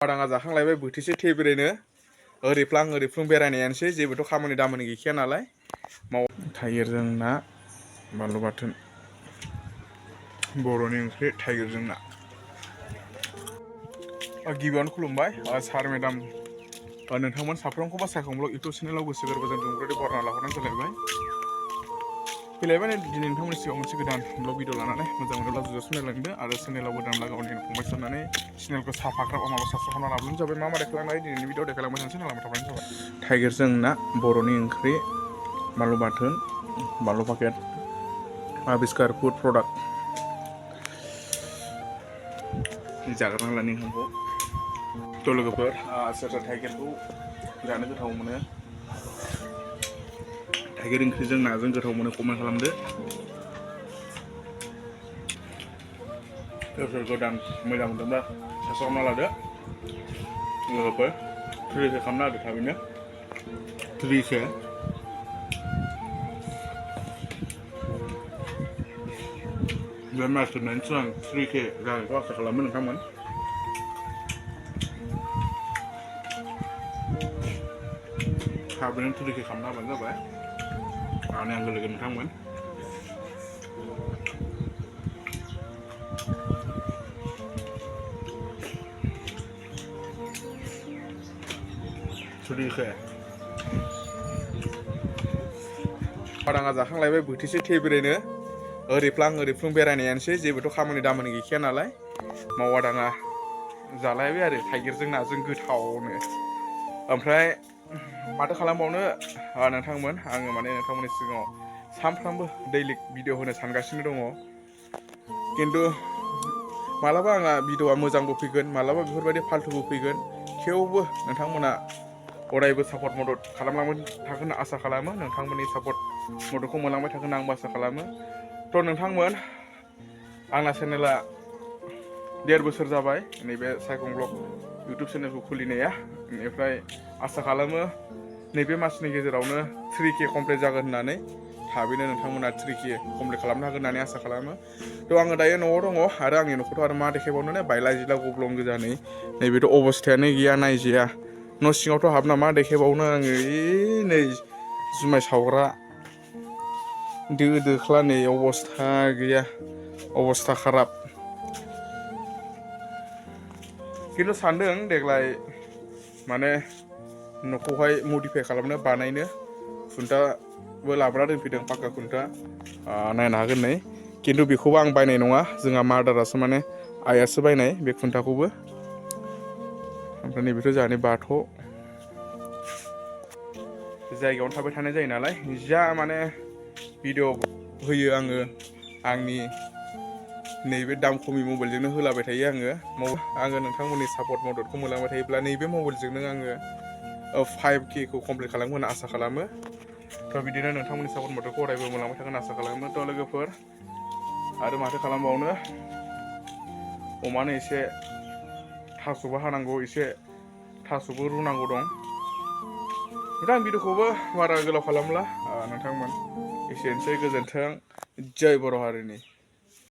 आदाङा जाखांलायबाय बोथिसे थेब्रेनो ओरैफ्लां ओरैफ्रुं बेरायनायानोसै जेबोथ' खामानि दामानि गैखाया नालाय थाइगिरजों ना बानलु बाथोन बर'नि ओंख्रि थाइगिरजों ना गिबियावनो खुलुमबाय सार मेडाम नोंथांमोन साफ्रोमखौबो सायखंब्लग इउटुब चेनेलाव गोसो गोरबोजों दुंब्रुदे बरना लाहरनाय जालायबाय फैलायबाय दिनै नोंथांमोननि सिगाङाव मोनसे गोदान ब्लग भिडिअ लानानै मोजां मोनोब्ला जुजासु नायलांदो आरो चेनेलाव गोदानब्ला गावनि फंबाय साननानै चेनेलखौ साफाख्राब माबा साबस्क्राइब खालामना लाब्लानो जाबाय मा देखायलांनाय दिनैनि भिडिअ देखायलांबाय थानोसै नालाय थाबानो जाबाय थाइगिरजों ना बर'नि ओंख्रि बानलु बाथोन बानलु पाकेट आबिष्कार फुड प्रडाक्ट जाग्रा लानि ओंखामखौ थ' लोगोफोर सोर सोर थाइगिरखौ जानो गोथाव मोनो थाइगिर ओंख्रिजों नाजों गोथाव मोनो कमेन्ट खालामदो सोर सोर गोदान मोजां मोनदोंबा साबस्क्राइब खालामना लादो लोगोफोर 3K खालामना होदो थाबैनो 3K बे मास जोबनायनि सिगां 3K जागोनखौ आसा खालामो नोंथांमोन थाबैनो 3K खालामना होबानो जाबाय आंनि आंगो लोगो नोंथांमोन आदाङा जाखांलायबाय बोथिसे थेब्रेनो ओरैफ्लां ओरैफ्रुं बेरायनायानोसै जेबोथ' खामानि दामानि गैखाया नालाय मावा दाङा जालायबाय आरो थाइगिरजों नाजों गोथावनो ओमफ्राय माथो खालामबावनो नोंथांमोन आङो माने नोंथांमोननि सिगाङाव सानफ्रामबो दैलि भिडिअ होनो सानगासिनो दङ खिन्थु मालाबा आंहा भिडिअआ मोजांबो फैगोन मालाबा बेफोरबायदि फाल्थुबो फैगोन थेवबो नोंथांमोना अरायबो सापर्ट मदद खालामलांबाय थागोन आसा खालामो नोंथांमोननि सापर्ट मददखौ मोनलांबाय थागोन आंबो आसा खालामो थ' नोंथांमोन आंना चेनेला 1.5 बोसोर जाबाय नैबे सायखं ब्लग इउटुब चेनेलखौ खुलिनाया बेनिफ्राय आसा खालामो नैबे मासनि गेजेरावनो 3K कमप्लिट जागोन होननानै थाबैनो नोंथांमोना 3K कमप्लिट खालामनो हागोन होननानै आसा खालामो थ' आङो दायो न'आव दङ आरो आंनि न'खौथ' आरो मा देखायबावनो बायला जिला गब्लं गोजा नैबेथ' अबस्थायानो गैया नायजाया न' सिङावथ' हाबना मा देखायबावनो आङो नै जुमाय सावग्रा दो दोख्ला नै अबस्था गैया अबस्था खाराब खिन्थु सानदों देग्लाय माने न'खौहाय मडिफाइ खालामनो बानायनो खुन्थाबो लाबोना दोनफैदों पाक्का खुन्था नायनो हागोन नै खिन्थु बेखौबो आं बायनाय नङा जोंहा मादारासो माने आइयासो बायनाय बे खुन्थाखौबो ओमफ्राय नैबेथ' जोंहानि बाथौ जायगायावनो थाबाय थानाय जायो नालाय जा माने भिडिअ होयो आङो आंनि नैबे दाम खमि मबाइलजोंनो होलाबाय थायो आङो नोंथांमोननि सापर्ट मददखौ मोनलांबाय थायोब्ला नैबे मबाइलजोंनो आङो 5K खौ कमप्लिट खालामगोन आसा खालामो थ' बिदिनो नोंथांमोननि सापर्ट मददखौ अरायबो मोनलांबाय थागोन आसा खालामो थ' लोगोफोर आरो माथो खालामबावनो अमानो एसे थास'बो हानांगौ एसे थास'बो रुनांगौ दं ओमफ्राय आं भिडिअखौबो बारा गोलाव खालामला नोंथांमोन एसेनोसै गोजोन्थों जय बर' हारिनि